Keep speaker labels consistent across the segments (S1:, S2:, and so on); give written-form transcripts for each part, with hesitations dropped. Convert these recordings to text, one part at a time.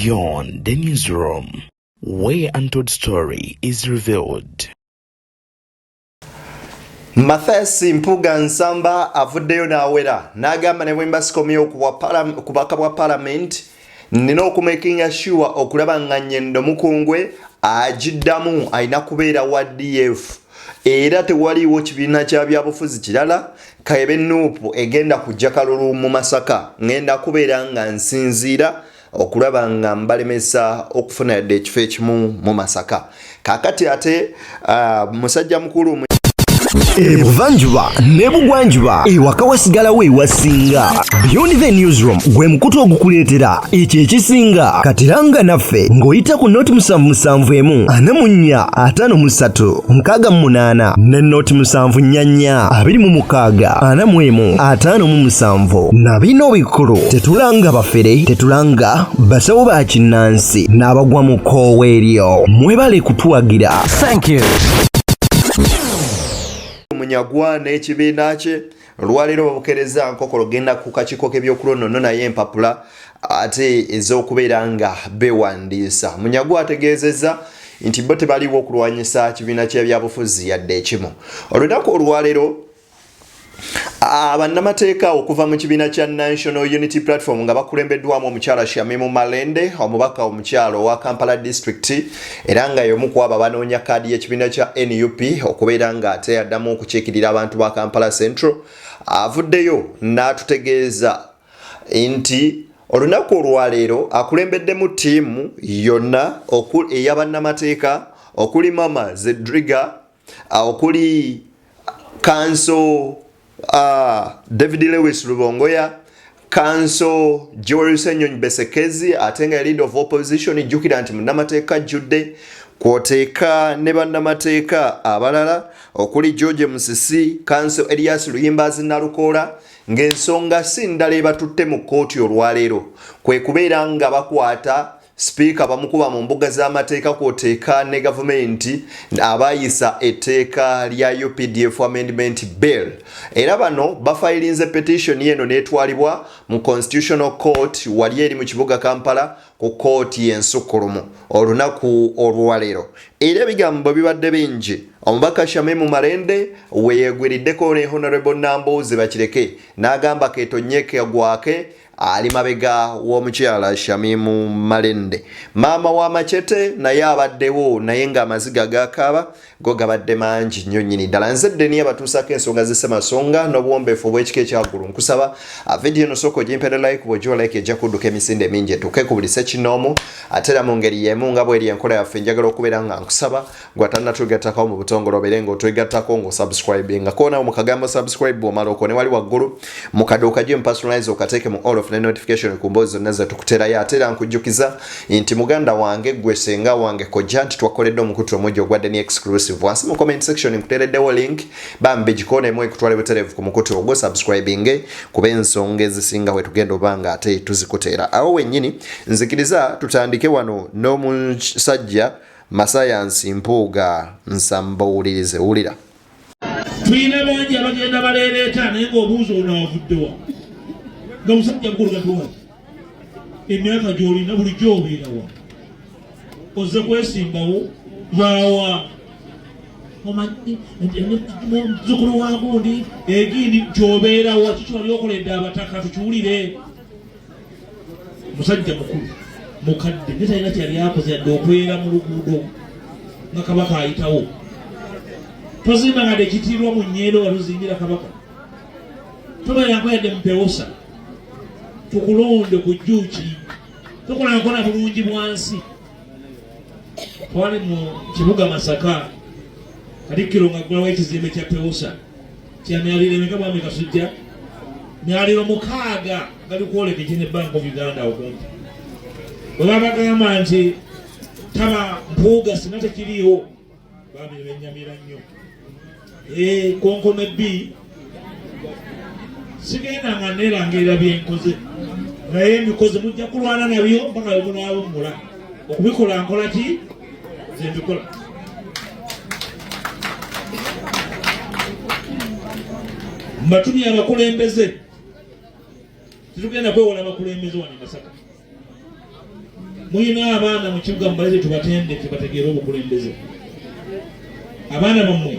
S1: Beyond the Newsroom, where untold story is revealed.
S2: Mathias Mpuuga Nsamba avuddeyo n'awera n'agamba ne bwe mba sikomyewo ku bubaka bwa palamenti, nina okumakinga sure okulaba nga Nyendo Mukungwe agiddamu alina kubeera wa DF, era tewaliiwo kibiina kya byabufuzi kirala kaebe NUP egenda kujja kalulu mu Masaka, ngenda kubeera nga nsinziira okulaba nga mbalemesa okufuna yadde ekifo ekimu mu Masaka. Kakati ate musajja mukulu.
S3: Ebuvanjuba n'ebugwanjuba, ewaka wasigalawo ewasinga. Beyond the Newsroom gwe mukutu ogukuleetera ekyo ekisinga. Katiranga naffe ng'oyita ku 077 44 53 68 ne 074 26 41 57. Na bino bikulu: tetulanga bafere, tetulanga basawo ba kinnansi n'abagwa mu kkoowa eryo. Mwebale kutuwagira.
S4: Thank you.
S2: Munyagwa n'ekibiina kye olwaleero babukereza nkokolo genda ku kakiiko k'ebyokulonda nno, naye empapula ate ez'okubeera nga bewandiisa. Munyagwa ategeezezza nti bo tebaliwo okulwanyisa kibiina ky'ebyabufuzi yadde ekimu. Olunaku olwaleero bannamateeka okuva mu kibiina kya National Unity Platform nga bakulembeddwamu omukyala Shamimu Malende, omubaka omukyala owa Kampala District, era nga y'omu ku abo banoonya kaadi y'ekibiina kya NUP okubeera nga ate addamu okukiikirira abantu ba Kampala Central, avuddeyo n'atutegeeza nti olunaku olwaleero akulembeddemu ttiimu yonna ey'abannamateeka okuli Mama Zedriga, okuli Counsel David Lewis Rubongoya, Counsel Joel Senyonyi Besekezi, ate nga leader of opposition. Jjukira nti munnamateeka ajjudde, kwoteeka ne bannamateeka abalala okuli George Musisi, Counsel Elias Luyimbazi Nalukoola, ng'ensonga si ndala ebatutte mu kkooti olwaleero kwe kubeera nga bakwata sipiika bamukuba mu mbuga z'amateeka, kwoteeka ne gavumenti abayisa etteeka lya UPDF Amendment Bill. Era bano bafayirinze petition eno n'etwalibwa mu Constitutional Court wali eri mu kibuga Kampala ku kooti y'ensukkulumu olunaku olwaleero. Era ebigambo bibadde bingi. Omubaka Shamimu Malende weyeegwiriddeko ne Honorable Nambooze Bakireke n'agamba ketonyeke gwake ali mabega w'omukyala Shamimu Malende. Maama wa Machete naye abaddewo, naye ng'amaziga gakaaba go gabadde mangi nnyo nnyini ddala. Nze Ddeni, abatuusako ensonga z'Ssemasonga n'obuwombeefu obw'ekika ekyaggulu. Nkusaba vidiyo eno sooka ogimpere like. Bw'ogiwa like ejja kudduka emisinde emingi etuuke ku buli ssekinoomu. Ate era mu ngeri y'emu nga bweri enkola yaffe, njagala okubeera nga nkusaba gwe atannatwegattako mu butongole obeere ng'otwegattako ng'osubscribinga koonawo mu kagambo subscribe. Bw'omala okwo ne wali waggulu mu kaduuka gye personalize okateeke mu all of ne notification ku mboozi zonna zetukuterayo. Ate era nkujjukiza nti muganda wange, gwe senga wange, kojja, nti twakoledde omukutu omujja ogwa Deni Exclusive. Wansi mu comment section nkuteereddewo link, bambi gikoonemu ekutwale butereevu ku mukutu ogwo, subscribinge, kuba ensonga ezisinga we tugenda oba nga ate tuzikuteera awo wennyini. Nzikiriza tutandike wano n'omusajja Masayansi Mpuuga Nsamba. Owulirize, wulira.
S5: Tulina bangi abagenda baleereeta, naye ng'obuuza ono avuddewa, nga musajja mukulu gatuwa emyaka gy'olina, bulijjo obeerawa, ozze kwesimbawo lwawa, muzzukulu wa gundi egindi gyobeerawa, kiki wali okoledde abataka, tukiwulire. Musajja mukulu mukadde, naye talina kyeyali akoze yadde okwera mu luguudo nga kabaka ayitawo. Tozimbanga ekitiirwa mu nnyendo nga tuzimbira kabaka, tobeerako yadde mupewosa, tukulonde ku jjuuki, tokolanko na bulungi bwansi. Twali mu kibuga Masaka, Katikkiro nga ggulawo ekizimbe kya pewosa kya myaliro emeka, Mwami Kasujja? Myaliro 6 gali kwoleka ekine Bank of Uganda okumpi. Bwe babagamba nti taba Mpuuga singa tekiriiwo, bambi benyamira nnyo. Konkome b sigenda nga neerangirira byenkoze, naye mbikoze, mujja kulwana nabyo mpaka lwe munaawummula okubikola. Nkola ki? Nze mbikola. Mbatumye abakulembeze, tetugenda kwewola abakulembeze wano e Masaka. Mulina abaana mu kibuga, mubaleze tubatendeke bategeere obukulembeze. Abaana bammwe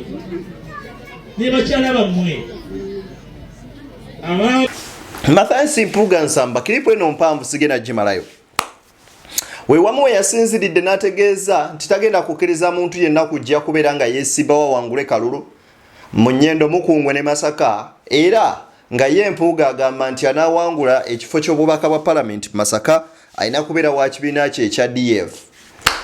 S5: ne bakyala bammwe.
S2: Mathias Mpuuga Nsamba, clip eno mpanvu, sigenda gimalayo. Wewamu we yasinziridde n'ategeeza nti tagenda kukkiriza muntu yenna kujja kubeera nga yeesimbawo awangule kalulu mu Nyendo, Mukungwe ne Masaka. Era nga ye Mpuuga agamba nti anaawangula ekifo ky'obubaka bwa palamenti Masaka alina kubeera wa kibiina kye ekya DF.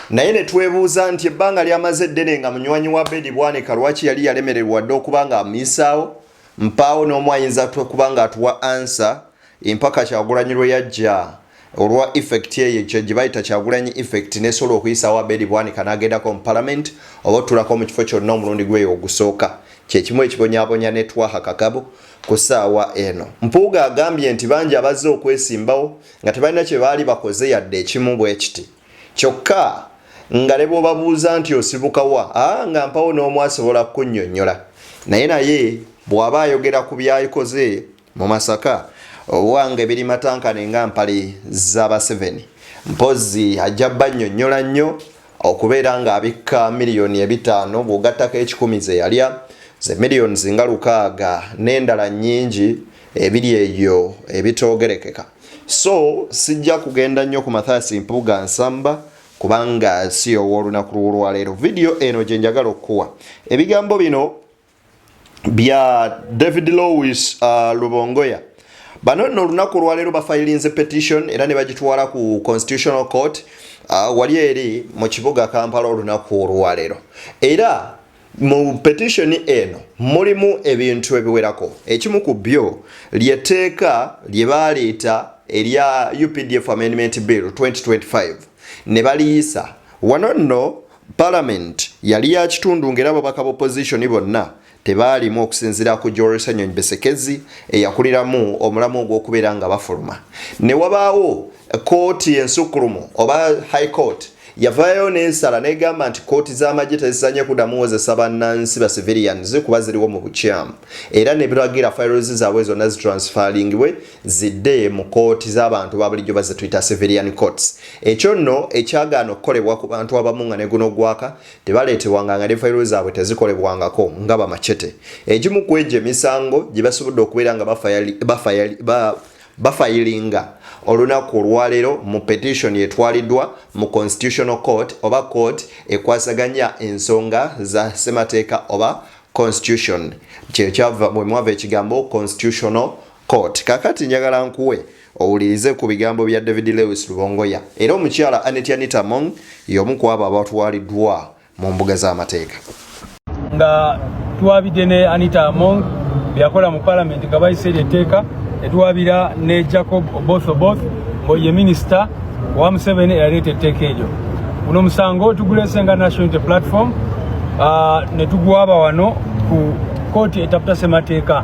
S2: Naye ne twebuuza nti ebbanga lyamaze eddene nga munywanyi wa Abedi Bwanika, lwaki yali yalemererwa dde okuba nga amuyisaawo? Mpaawo n'omu ayinza kuba nga atuwa answer empaka Kyagulanyi lwe yajja olwa effect eyo gye bayita Kyagulanyi effect, nesobola okuyisaawo Abedi Bwanika n'agendako mu parliament oba otulako mu kifo kyonna omulundi gweyo ogusooka. Kyekimu ekibonyabonya ne Twaha Kakabu ku ssaawa eno. Mpuuga agambye nti bangi abazze okwesimbawo nga tebalina kye baali bakoze yadde ekimu bwe kiti, kyokka nga ne bw'obabuuza nti osibukawa, aa nga mpawo n'omu asobola kukunnyonnyola. Naye bw'aba ayogera ku byayikoze mu Masaka, owange biri matankane nga mpale z'Abaseveni. Mpozzi ajja bannyonnyola nnyo okubeera ng'abikka 5 miliyoni bw'ogattako 100 ze yalya, ze miliyoni nga 6 n'endala nnyingi ebiri eyo ebitoogerekeka. So sijja kugenda nnyo ku Mathias Mpuuga Nsamba kubanga si ow'olunaku lw'olwaleero. Vidiyo eno gye njagala okukuwa, ebigambo bino bya David Lewis Lubongoya. Bano nno olunaku olwaleero bafayilinze petition era ne bagitwala ku Constitutional Court wali eri mu kibuga Kampala olunaku olwaleero. Era mu petition eno mulimu ebintu ebiwerako. Ekimu ku byo lyetteeka lye baleeta erya UPDF Amendment Bill 2025 ne baliyisa. Wano nno parliament yali ya kitundu, ng'era ababaka b'opposition bonna tebaalimu, okusinziira ku Joel Ssenyonyi Besekezi eyakuliramu omulamu ogw'okubeera nga bafuluma. Ne wabaawo kooti ensukkulumu oba High Court yavaayo n'ensala n'egamba nti kooti z'amagye tezisanye kuddamu wozesa bannansi ba civilians kuba ziriwo mu bukyamu, era ne biragira files zaabwe zonna zitransferingibwe zidde mu kooti z'abantu ba bulijjo bazetuyita civilian courts. Ekyo nno ekyagaana okukolebwa ku bantu abamu nga ne guno gwaka tebaleetebwanga, nga ne fayiro zaabwe tezikolebwangako nga bamacete. Egimu ku egyo emisango gye basobodde okubeera nga bafayilinga olunaku olwaleero mu petition etwaliddwa mu Constitutional Court oba court ekwasaganya ensonga za ssemateeka oba constitution, kyekyava bwe mwava ekigambo Constitutional Court. Kakati njagala nkuwe owulirize ku bigambo bya David Lewis Lubongoya, era omukyala Anet Anita Among y'omu ku abo abatwaliddwa mu mbuga z'amateeka.
S4: Nga tuwabidde ne Anita Among byakola mu parliament nga bayisa eryo etteeka, netuwabira ne Jacob Oboth Oboth ng'oye minisita wa Museveni eyaleeta etteeka eryo. Guno omusango tuguleese nga National Unity Platform, ne tugwaba wano ku kooti etaputa ssemateeka.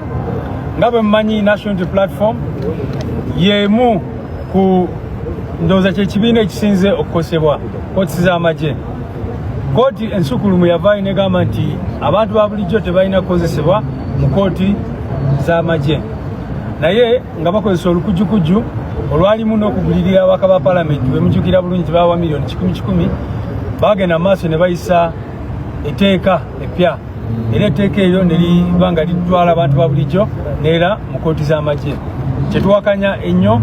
S4: Nga bwe mumanyi, National Unity Platform y'emu ku ndowooza kyekibiina ekisinze okukosebwa kooti z'amagye. Kooti ensukulumu yavaayo negamba nti abantu ba bulijjo tebalina kukozesebwa mu kooti z'amagye, naye nga bakozesa olukujjukujju olwalimu n'okugulirira ababaka ba palamenti. Bwemujjukira bulungi, tebawa miliyoni 100 100. Bagenda mu maaso ne bayisa etteeka epya, era etteeka eryo ne liba nga litwala abantu ba bulijjo neera mu kooti z'amagye, kyetuwakanya ennyo,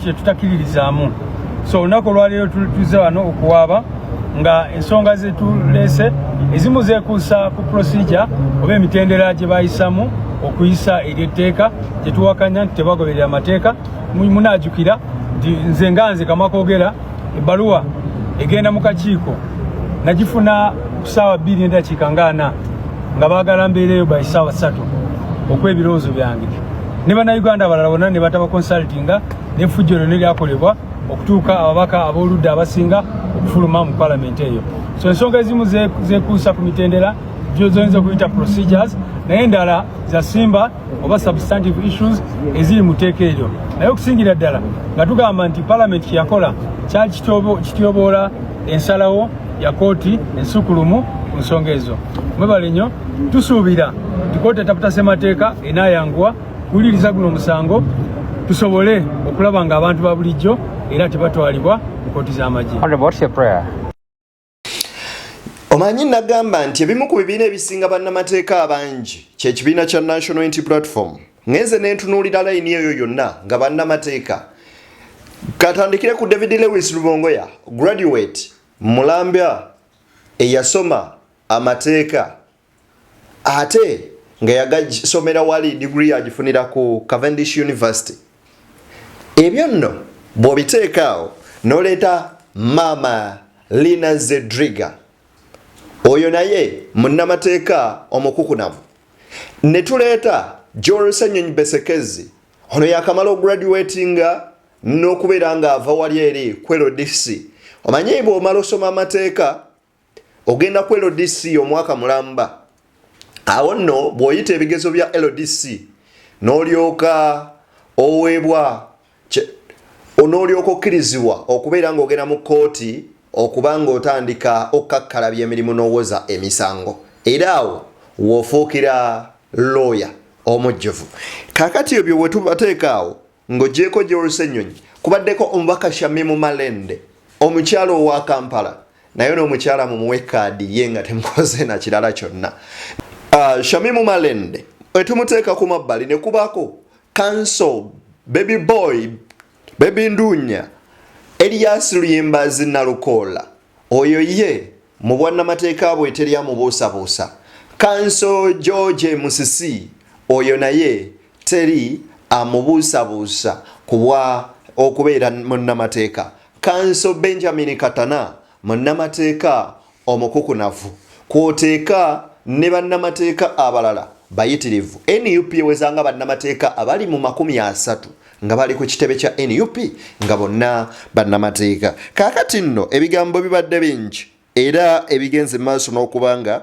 S4: kyetutakiririzaamu. So olunaku olwaleero tuzze wano okuwaaba nga ensonga zetuleese ezimu zeekuusa ku procedure oba emitendera gye bayisamu okuyisa eryo etteeka, gyetuwakanya nti tebagoberera amateeka. Munaajukira nti nze nga nze Kamakwogera, ebbaluwa egenda mu kakiiko nagifuna ku ssaawa 2:40, nga baagala mbeereyo by ssaawa 3 okuwa ebirowoozo byange ne Bannayuganda abalala bonna, ne bataba consultinga n'effujjo lyonna eryakolebwa okutuuka ababaka ab'oludda abasinga okufuluma mu palamenti eyo. So ensonga ezimu zeekuusa ku mitendera zoyinza okuyita procedures, naye endala za simba oba substantive issues eziri mu tteeka eryo. Naye okusingira ddala nga tugamba nti palamenti kyeyakola kyali kityoboola ensalawo ya kooti ensukulumu ku nsonga ezo. Mwebale nnyo. Tusuubira nti kooti etaputa ssemateeka enaayanguwa kuwuliriza guno omusango, tusobole okulaba nga abantu ba bulijjo era tebatwalibwa mu kooti z'amagye.
S2: Omanyi nagamba nti ebimu ku bibiina ebisinga bannamateeka abangi kyekibiina kya National Unity Platform. Ngenze nentunuulira layini eyo yonna nga bannamateeka. Katandikire ku David Lewis Rubongoya, graduate mulambya eyasoma amateeka ate nga yagasomera wali degree agifunira ku Cavendish University. Ebyo nno bw'obiteeka awo n'oleeta Maama Lina Zedriga, oyo naye munnamateeka omukukunavu, ne tuleeta Joel Ssenyonyi Besekezi, ono yakamala ograduatinga n'okubeera ng'ava wali eri ku LDC. Omanyi bw'omala osoma amateeka ogenda ku LDC omwaka mulamba, awo nno bw'oyita ebigezo bya LDC n'olyoka oweebwa n'olyoka okkirizibwa okubeera ng'ogenda mu kkooti okuba ng'otandika okukakkalabya emirimu n'owoza emisango, era awo w'ofuukira looya omujjuvu. Kaakati ebyo bwe tubateeka awo ng'ogyeko Joel Ssenyonyi, kubaddeko omubaka Shamimu Malende, omukyala owa Kampala, naye n'omukyala mumuwe kaadi ye nga temukoze na kirala kyonna. Shamimu Malende etumuteeka ku mabbali ne kubaako Counsel Baby Boy Baby Ndunya Elias Luyimbazi Nalukoola, oyo ye mu bwannamateeka bwe teri amubuusabuusa. Counsel George Musisi, oyo naye teri amubuusabuusa ku bwa okubeera munnamateeka. Counsel Benjamin Katana, munnamateeka omukukunavu, kw'oteeka ne bannamateeka abalala bayitirivu. NUP eweza nga bannamateeka abali mu 30 nga bali ku kitebe kya NUP nga bonna bannamateeka. Kaakati nno ebigambo bibadde bingi era ebigenze maaso n'okuba nga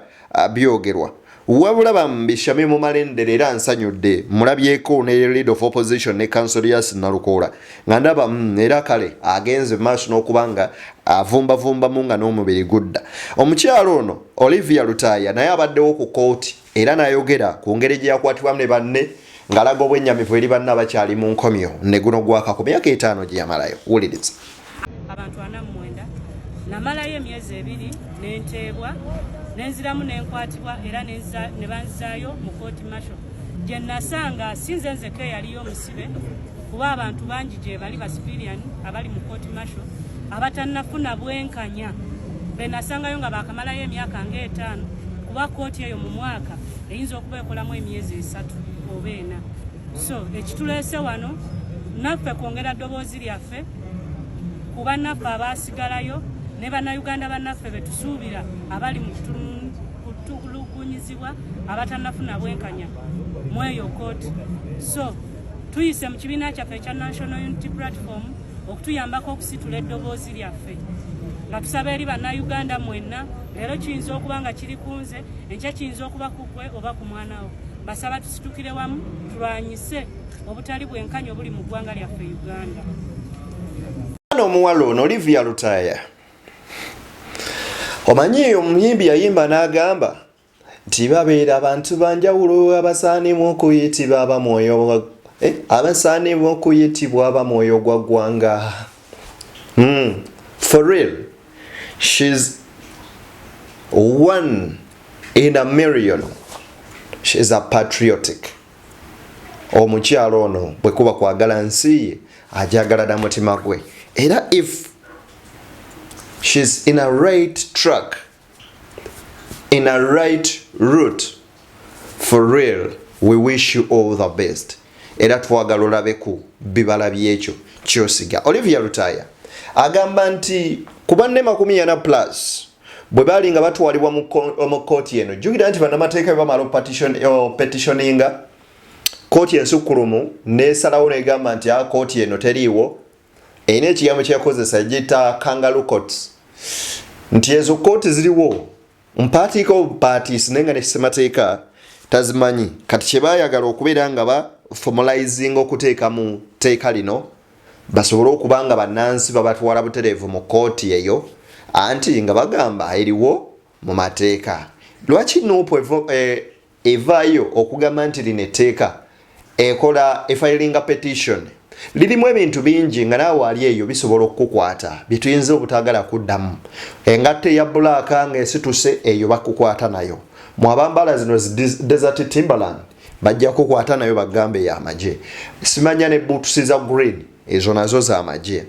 S2: byogerwa. Wabula bambi Shamimu Malendere era nsanyudde mulabyeko ne lead of opposition ne counsel Elias Nalukoola nga ndaba era kale agenze maaso n'okuba nga avumbavumbamu nga n'omubiri gudda. Omukyalo ono Olivia Lutaaya naye abaddewo ku kooti era n'ayogera ku ngeri gye yakwatibwamu ne banne ng'alaga obwennyamivu eri banne abakyali mu nkomyo ne guno gwaka ku myaka 5 gye yamalayo. Wuliriza.
S6: Abantu 49 namalayo emyezi 2 nenteebwa nenziramu nenkwatibwa era ne banzaayo mu kooti martial gye nasanga sinze nzeka eyaliyo omusibe, kuba abantu bangi gye bali ba civilian abali mu kooti martial abatannafuna bwenkanya be nasangayo nga bakamalayo emyaka nga 5, kuba kooti eyo mu mwaka eyinza okuba ekolamu emyezi 3 oba 4. So ekituleese wano naffe kwongera ddoboozi lyaffe ku bannaffe abaasigalayo ne bannayuganda bannaffe betusuubira abali mu kutulugunyizibwa abatannafuna bwenkanya mu eyo kooti. So tuyise mu kibiina kyaffe ekya National Unity Platform okutuyambako okusitula eddoboozi lyaffe nga tusaba eri bannayuganda mwenna. Leero kiyinza okuba nga kiri ku nze, enkya kiyinza okuba ku ggwe oba ku mwana wo. Basaba tusitukire wamu tulwanyise obutali bwenkanya obuli mu ggwanga lyaffe Uganda.
S2: Omuwala ono Olivia Lutaaya, omanyi omuyimbi yayimba n'agamba nti babeera abantu banjawulo abasaanibwa okuyitibwa abamwoyo abasaanibwa okuyitibwa abamwoyo gwa ggwanga. For real, she's one in a million. She's a patriotic. Omukyalo ono bwe kuba kwagala nsi ye ajagala na mutima gwe, era if she's in a right track, in a right route, for real, we wish you all the best, era twagala olabe ku bibala byekyo kyosiga. Olivia Lutaya agamba nti ku banne 40 plus bwe baali nga batwalibwa mu kooti eno, jjukira nti bannamateeka bwe bamala petitioninga kooti ensukkulumu nesalawo negamba nti a kooti eno teriiwo, erina ekigambo kyeyakozesa giyita kangaroo courts, nti ezo kooti ziriwo mpaatiika obupaatiisi naye nga ne ssemateeka tazimanyi. Kati kye baayagala okubeera nga ba formalizing okuteeka mu tteeka lino basobole okuba nga bannansi babatwala butereevu mu kooti eyo, anti nga bagamba eriwo mu mateeka. Lwaki NUP evaayo okugamba nti lino etteeka ekola efilinga petition? Lirimu ebintu bingi nga naawe ali eyo bisobola okukukwata bye tuyinza obutaagala kuddamu. Engatto eya bbulaaka ng'esituse eyo bakukwata nayo. Mu abambala zino zi Desert Timberland bajja kukwata nayo bagambe ya magye. Simanya ne boots za green ezo nazo za magye.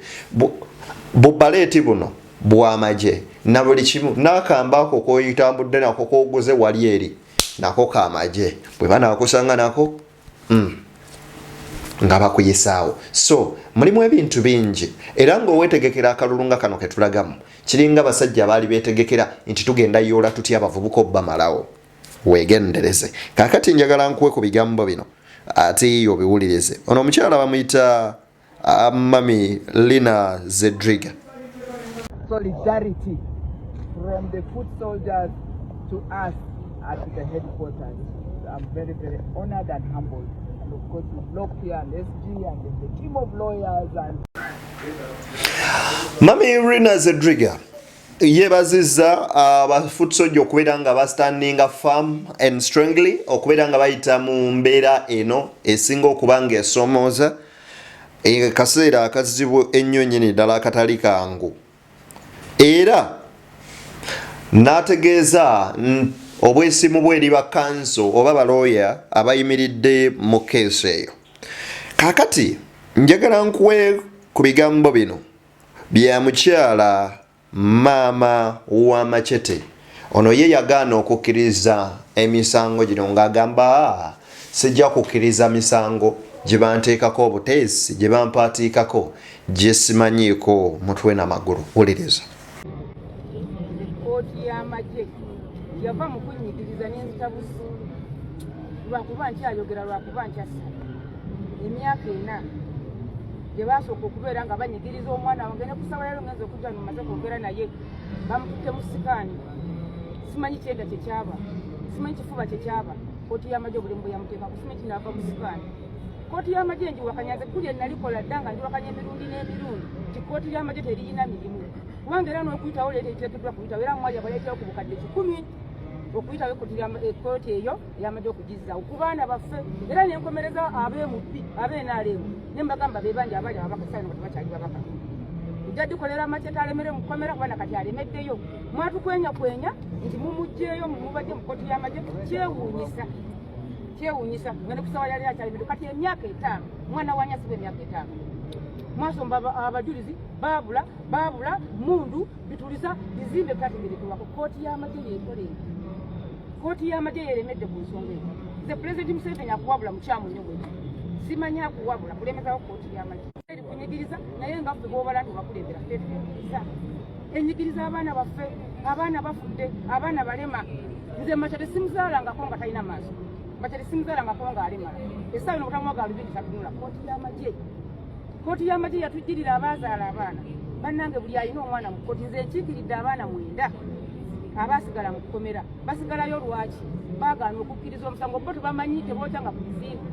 S2: Bubaleeti buno bwa magye na buli kimu n'akamba ako k'oyitambudde nako k'oguze wali eri nako ka magye. Bwe banaakusanga nako nga bakuyisaawo. So mulimu ebintu bingi era ng'oweetegekera akalulu nga kano ke tulagamu kiringa basajja abaali beetegekera nti tugenda yoola tutya abavubuka obbamalawo. Weegendereze. Kaakati njagala nkuwe ku bigambo bino ate obiwulirize. Ono omukyala bamuyita Mami Lina Zedriga.
S7: Solidarity from the foot soldiers to us at the headquarters. I'm very, very honored and humbled. And of course, with here and SG and the team of lawyers and
S2: Mami Rina Zedriga yeebazizza aba foot soldier okubeera nga bastandinga firm and strongly okubeera nga bayita mu mbeera eno esinga okuba nga esomooza akaseera akazibu ennyo nnyini ddala akatali kangu, era n'ategeeza obwesimu bwe eri bakanso oba balooya abayimiridde mu keesi eyo. Kaakati njagala nkuwe ku bigambo bino bya mukyala maama wa Machete. Ono ye yagaana okukkiriza emisango gino ng'agamba, sijja kukkiriza misango gye banteekako obuteesi, gye bampaatiikako gye simanyiiko mutwe na magulu. Wuliriza.
S7: Kkooti y'amagye yava mu kunnyigiriza n'enzitabuzi lwakuba nkyayogera, lwakuba nkyassa emyaka 4 gye baasooka okubeera nga banyigiriza omwana wange. Ne kusaba leero ngenza okujja nga maze kwogera naye, bamututte mu sikaani, simanyi kyenda kyekyaba, simanyi kifuba kyekyaba. Kkooti y'amagye obulimu bwe yamuteekako, simanyi kinaava mu sikaani. Kkooti y'amagye njiwakanya nze kuli enalikola dda nga njiwakanya emirundi n'emirundi nti kkooti y'amagye teriyina mirimu, kubanga era n'okuyitawo leeta eriteekeddwa kuyitawo, era mwali abaleetawo ku bukadde 100 okuyitawo ekkooti eyo ey'amagye okugizzaawo ku baana baffe. Era nenkomereza ab'emubbi ab'NRM ne mbagamba bebanja abali ababaka saano nga tebakyali babaka, ojja dikolera Machete alemere mu kkomera, kubana kati alemeddeyo. Mwatukwenya nti mumuggyeeyo mumubadde mu kkooti y'amagye. Kyewuunyisa, kyewuunyisa nga ne kusawa yali akyalemedde. Kati emyaka 5, mwana wa nyasiba emyaka 5, mwasomba abajulizi baabula, baabula mundu bituliza bizimbe bitategerekerwako. Kkooti y'amagye yeekola ebyo, kkooti y'amagye yeremedde ku nsonga eyo. Nze Pulezidenti Museveni akuwabula mukyamu nnyo bwekyo, simanyi akuwabula kulemezawo kkooti y'amagye eri kunyigiriza, naye nga ffe bwobala nti obakulembera ffe twenyigiriza, enyigiriza abaana baffe, abaana bafudde, abaana balema. Nze Machete simuzaalangako nga talina maaso, Machete simuzaalangako nga alemala. Essaawa eno butamuwa galubindi tatunula. Kkooti y'amagye, kkooti y'amagye yatujjirira abaazaala abaana. Bannange, buli alina omwana mu kkooti, nze nkiikiridde abaana 9 abaasigala mu kkomera. Basigalayo lwaki? Baagaana okukkiriza omusango. Bo tebamanyi, tebookyanga ku bizimbe,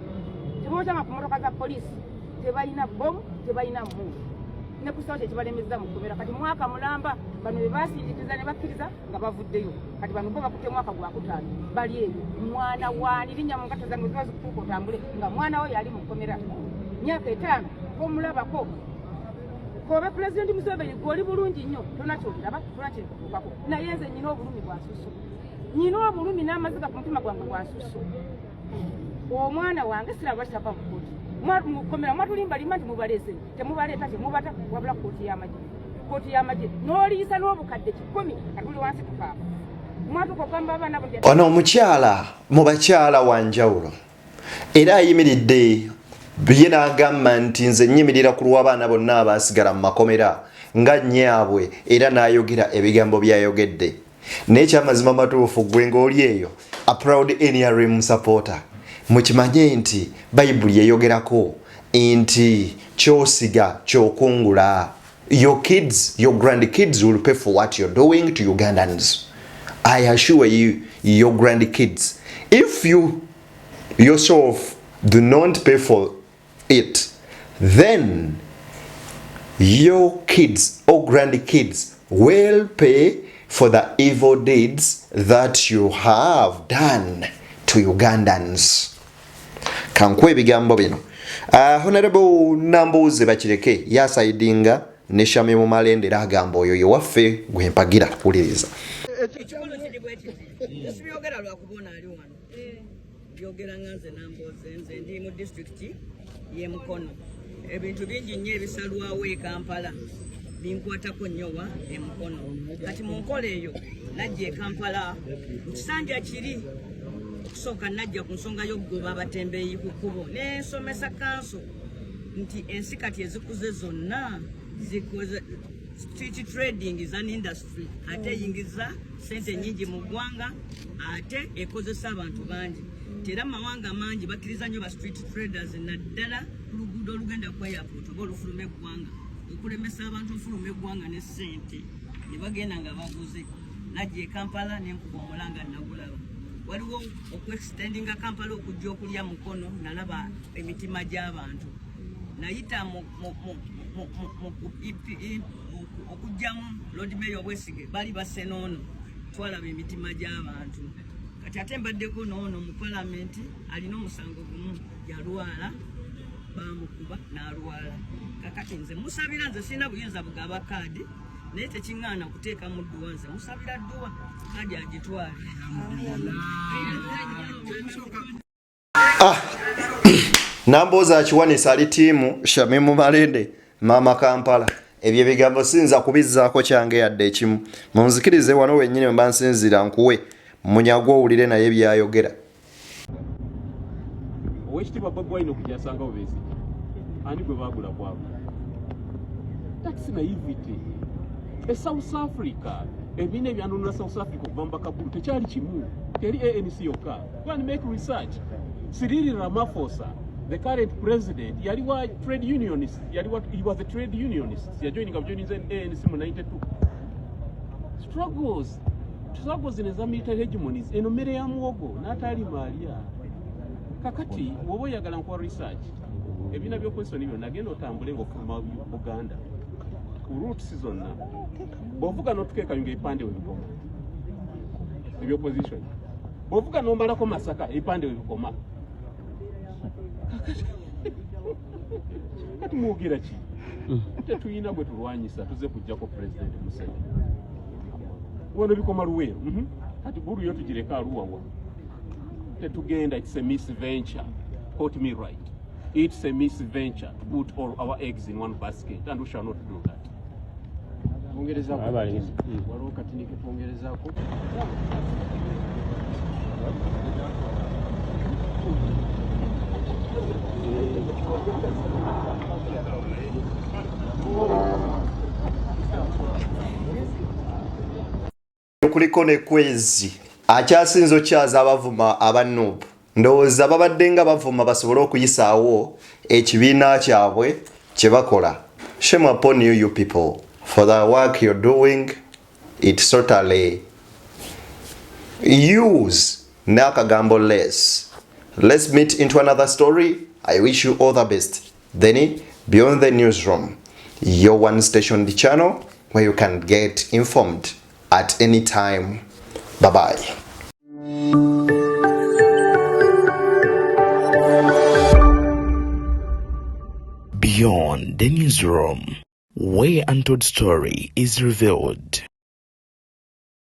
S7: tebookyanga ku motoka za poliisi, tebalina bomu, tebalina mmundu, ne kusawo kyekibalemeza mu kkomera. Kati mwaka mulamba bano be basindiikiriza ne bakkiriza nga bavuddeyo. Kati bano bo bakutte mwaka gwakutaano bali eyo. Mwana waani linnya mu ngatto zange ziba zikutuuka otambule nga mwana we yali mu kkomera myaka 5 omulabako. Kobe Pulezidenti Museveni, gw'oli bulungi nnyo, tona kyobiraba, tona kyekutuukako, naye nze nyina obulumi bwa nsusu, nyina obulumi n'amaziga ku mutima gwange gwa nsusu. Omwana wange siraba lwaki tava mu kkooti mukomera. Mwatulimbalimba nti mubaleese, temubaleeta, temubata, wabula kkooti y'amagye, kkooti y'amagye n'oliisa n'obukadde 100. Katuli wansi tukaaba, mwatuka okugamba abaana bo nti
S2: Ono omukyala mu bakyala wa njawulo era ayimiridde ye n'agamba nti nze nnyimirira ku lw'abaana bonna abaasigala mu makomera nga nnyaabwe, era n'ayogera ebigambo by'ayogedde. Naye kyamazima matuufu, gwe ng'oli eyo a proud NRM supporter, mukimanye nti Bayibuli eyogerako nti kyosiga kyokungula. Your kids, your grandkids will pay for what you're doing to Ugandans. I assure you, your grandkids, if you yourself do not pay for it, then your kids or grandkids will pay for the evil deeds that you have done to Ugandans. Kankuwa ebigambo bino. Honorable Nambuuze Bakireke yasayidinga ne Shamim Malende era agamba oyo ye waffe gwe mpagira. Wuliriza.
S8: Ekikulu kiri bwe kiti, sibyogera lwakuba ono ali wano, byogera nga nze Nambooze. Nze ndi mu disitulikiti y'e Mukono. Ebintu bingi nnyo ebisalwawo e Kampala binkwatako nnyo wa e Mukono. Kati mu nkola eyo najja e Kampala mu kisanja kiri okusooka, najja ku nsonga y'okugoba abatembeeyi ku kkubo, nensomesa kanso nti ensi kati ezikuze zonna zikoze street trading is an industry, ate eyingiza sente nyingi mu ggwanga, ate ekozesa abantu bangi. Era mawanga mangi bakkiriza nnyo ba street traders, naddala ku luguudo olugenda ku airport oba olufuluma eggwanga, okulemesa abantu ofuluma eggwanga ne sente ne bagenda nga baguze. Najja e Kampala nenkuba omulanga, nagulaba waliwo okuextendinga Kampala okujja okulya Mukono. Nalaba emitima gy'abantu, nayita okugjamu Lord Mayor Obwesige, bali basse noono, twalaba emitima gy'abantu. Kati ate mbaddeko noono mu palamenti, alina omusango gumu, yalwala, bamukuba n'alwala. Kakati nze musabira, nze sirina buyinza bugaba kaadi, naye tekiŋŋaana kuteekamu dduwa. Nze musabira dduwa kaadi agitwale.
S2: Ah, Nambooze akiwanisa ali tiimu Shamimu Malende, Maama Kampala. Ebyo ebigambo siyinza kubizzaako kyange yadde ekimu. Munzikirize wano wennyini mba nsinziira nkuwe munyagwa owulire naye byayogera.
S9: Owekitiibwa Bobi Wine okujja asangawo Besigye, ani gwe baagula kwabo? That's naivety. E South Africa, ebibiina ebyanunula South Africa okuva mu bakabulu tekyali kimu, teri ANC yokka. Go and make research. Cyril Ramaphosa, the current president, yali wa trade unionist, yali wa, he was a trade unionist, yajoininga bujoininze ANC mu 92. Struggles zino eza military hegemonies, eno mmere ya muwogo n'atalima alya. Kakati woba oyagala nkuwa research, ebiina by'opposition byonna, genda otambule ng'ofuluma Buganda ku routes zonna, bw'ovuga n'otuka e Kayunga, ebipande we bikoma ebyopposition. Bw'ovuga n'omalako Masaka, ebipande we bikoma. Kati mwogera ki? Tetulina gwe tulwanyisa, tuze kujjako President Museveni. Wano bikoma Luweero. Kati bulu yo tugireka aluwawa, tetugenda. It's a misventure, quote me right, it's a misventure to put all our eggs in one basket, and we shall not do that.
S10: Twongerezaako, waliwo katini ketwongerezaako.
S2: Kuliko ne Kwezi akyasinze okyaza abavuma aba NUP. Ndowooza babadde nga bavuma basobole okuyisaawo ekibiina kyabwe kye bakola. Shame upon you, you people, for the work you're doing. It's totally use n'akagambo less. Let's meet into another story. I wish you all the best. Then Beyond the Newsroom, your one station channel where you can get informed at any time. Bye bye.
S1: Beyond the Newsroom, where untold story is revealed.